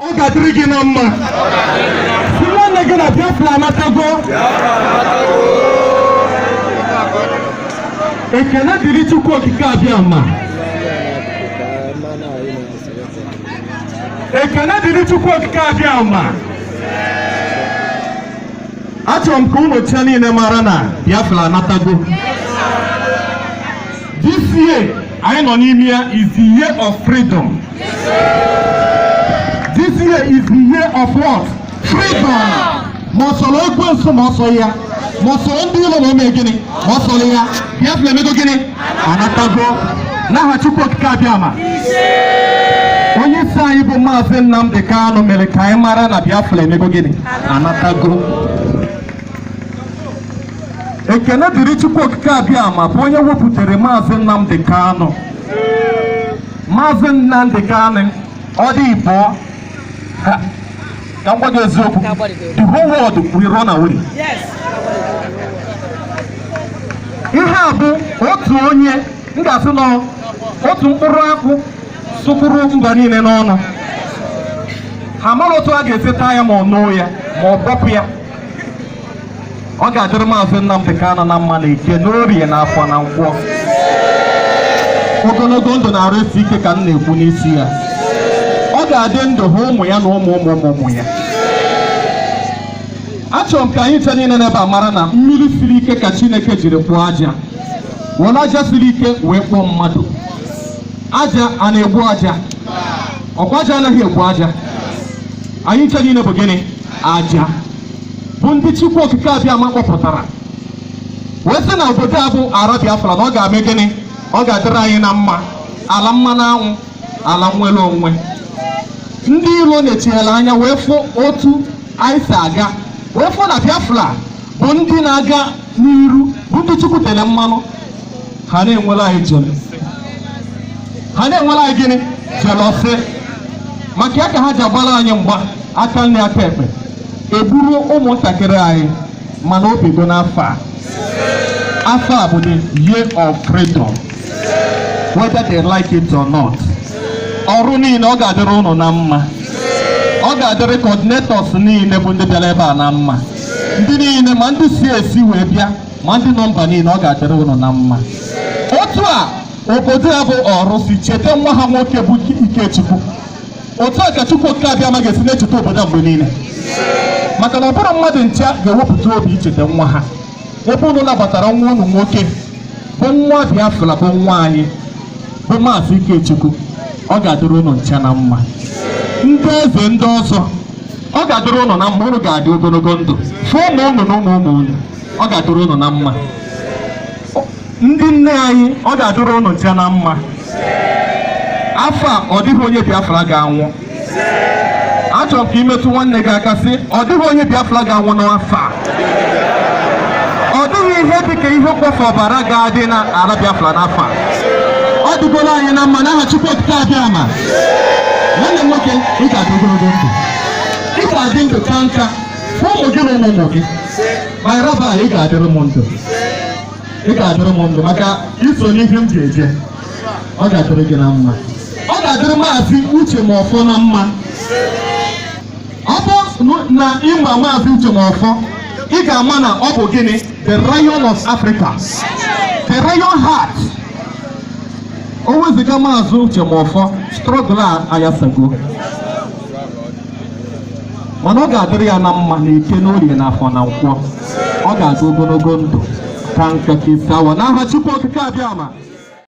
Ọ ga-adịrị gị na mma. Sị nwanne gị na Biafra anatago. Ekele dịrị Chukwu Okike Abịama. Ekele dịrị Chukwu Okike Abịama. Achọrọ m ka unu ncha niile mara na Biafra anatago. This year anyị nọ n'ime ya is the year of freedom. This year is the year of what? Freedom. Ma ọ sọrọ ekwensu ma ọ sọ ya, ma ọ sọrọ ndị ilo na ome gịnị, ma ọ sọrọ ya, Biafra emego gịnị? Anatago. N'aha Chukwu Okike Abịama. Onye isi anyị bụ Maazị Nnamdi Kanu mere ka anyị mara na Biafra emego gịnị? Anatago. Ekene dịrị Chukwu Okike Abịama bụ onye wepụtara Maazị Nnamdi Kanu. Maazị Nnamdi Kanu, ọ dị ịbụọ. Ha, ka m gwa gị eziokwu, the whole world will run away. Ihe a bụ otu onye m ga-asị nọ otu mkpụrụ akwụ sụkwuru mba niile n'ọnụ. Ha mara otu a ga-esi taa ya, ma ọ nụọ ya, ma ọ bọpụ ya. Ọ ga-adịrị Maazị Nnamdi Kanu na mma na Eke, n'Orie, na Afọ na Nkwọ. Ogologo ndụ na arụ isi ike ka m na-ekwu n'isi ya. Ọ ga-adị ndụ hụ ụmụ ya na ụmụ ụmụ ụmụ ụmụ ya. Achọrọ m ka anyị ncha niile n'ebe a mara na mmiri siri ike ka Chineke jiri kpụọ aja, were aja siri ike wee kpụọ mmadụ. Aja a na-egbu aja? Ọkwa aja anaghị egbu aja. Anyị ncha niile bụ gịnị? Aja, bụ ndị Chukwu Okike Abịama kpọpụtara wee sị na obodo a bụ ala Biafra, na ọ ga-eme gịnị? Ọ ga-adịrị anyị na mma. Ala mmanụ anwụ, ala nwere onwe. Ndị iro na-etinyere anya wee fụ otu anyị si aga, wee fụ na Biafra bụ ndị na-aga n'iru, bụ ndị Chukwu tere mmanụ. Ha na-enwere anyị jealousy. Ha na-enwere anyị gịnị? Jealousy. Maka ya ka ha ji agbara anyị mgba aka nri, aka ekpe, eburu ụmụntakịrị anyị. Mana obigo n'afọ a. Afọ a bụ the year of freedom, whether they like it or not. Ọrụ niile, ọ ga-adịrị ụnụ na mma. Ọ ga-adịrị coordinators niile bụ ndị bịara ebe a na mma, ndị niile, ma ndị si esi wee bịa, ma ndị nọ mba niile. Ọ ga-adịrị ụnụ na mma. Otu a obodo ya bụ Ọrụ si cheta nwa ha nwoke bụ Ikechukwu, otu a ka Chukwu Okike Abịama ga-esi na-echeta obodo a mgbe niile, maka na ọ bụrụ mmadụ ncha ga-ewepụta obi icheta nwa ha. Ebe unu nabatara nwa unu nwoke bụ nwa Biafra, bụ nwa anyị, bụ Maazị Ikechukwu, ọ ga-adịrị unu ncha na mma. Ndị eze, ndị ọzọ, ọ ga-adịrị unu na mma. Unu ga-adị ogologo ndụ, fụ ụmụ unu na ụmụ ụmụ unu. Ọ ga-adịrị unu na mma. Ndị nne anyị, ọ ga-adịrị unu ncha na mma. Afọ a, ọ dịghị onye Biafra ga-anwụ. Achọrọ m ka imetụ nwanne gị aka, sị, ọ dịghị onye Biafra ga-anwụ n'afọ a. Ọ dịghị ihe dị ka ihe mkpofu ọbara ga-adị na ala Biafra n'afọ a. Ọ dịgoro anyị na mma n'aha Chukwu Okike Abịama. Nwanne m nwoke, ị ga-adị ogologo ndụ, ị ga-adị ndụ ka nka, ụmụ gị na ụmụ ụmụ gị. My rabbi, ị ga-adịrị m ndụ, ị ga-adịrị m ndụ, maka iso n'ihe m ji eje. Ọ ga-adịrị gị na mma. Ọ ga-adịrị Maazị Uche Mefor na mma. Ọ bụ na ịma Maazị Uche Mefor, ị ga-ama na ọ bụ gịnị? The Lion of Africa, the Lion Heart. O weziga Maazị Uche Mefor, struggle a ayasago. Mana ọ ga-adịrị ya na mma na Eke, n'Orie, na Afọ na Nkwọ. Ọ ga-adị ogologo ndụ ka nka ka isi awọ n'aha Chukwu Okike Abịama.